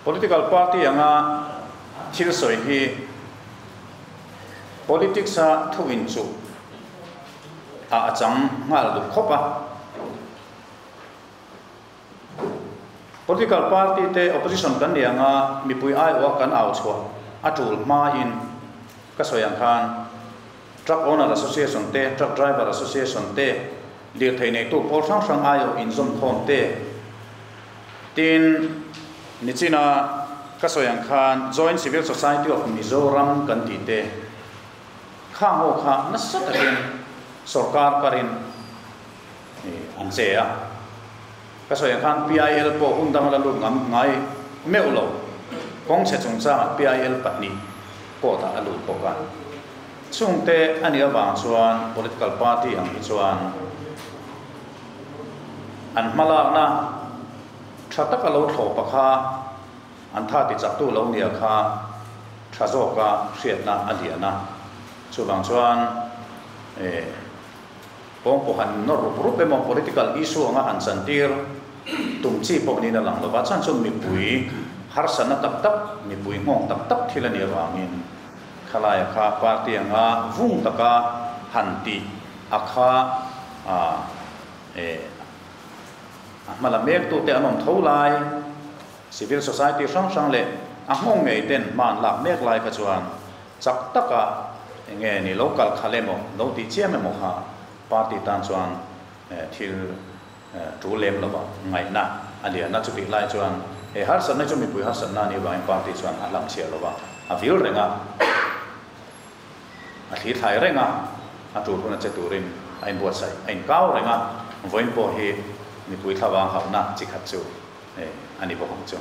Political party anga thil sawi hi politics a thu inchuh ah a chang nghal duh khawp a. Political party te opposition kan ni anga mipui aiawha kan au chhuah a tul hmain ka sawi ang khan Truck Owner Association te, Truck Driver Association te, lirthei neitu pawl hrang hrang aiawh inzawm khawm te, tin nichina ka sawi ang khan Joint Civil Society of Mizoram kan tih te khang ho kha nasa takin sorkar karin an che a. Ka sawi ang khan PIL pawh hun dang a la lut ngam ngai meuh lo. Kawng chhe chungchangah PIL pahnih court ah a lut bawk a. Chungte a nih avang chuan political party ang hi chuan an hmalakna tha taka lo thlawh pakha an tha ti chaktu lo nia kha tha zawka hriatna a lian a. Chuvang chuan eh Kawng pawh han nawr rup rup emaw political issue anga han chantir tum chi pawh niin a lang lova, chuan chu mipui harsatna tak tak, mipui nghawng tak tak thil a nih avangin khalaia kha party anga vung taka han tih a kha eh a hma la mek tute an awm tho lai, civil society hrang hrang leh a nghawng ngei ten hma an lak mek lai kha chuan Chak taka enge ni lo kal khalh emaw, lo tih chiam emaw kha party tan chuan thil tul lem lova ngaihna a lian a. Chutih lai chuan he harsatna chu mipui harsatna a nih vangin party chuan a hlamchhiah lova, a vil reng a, a thli thlai reng a, a tul hun a che turin a inbuatsaih, a inkau reng a, vawiin pawh hi mipui thlavang hauhna chi khat chu a ni bawk ang chu.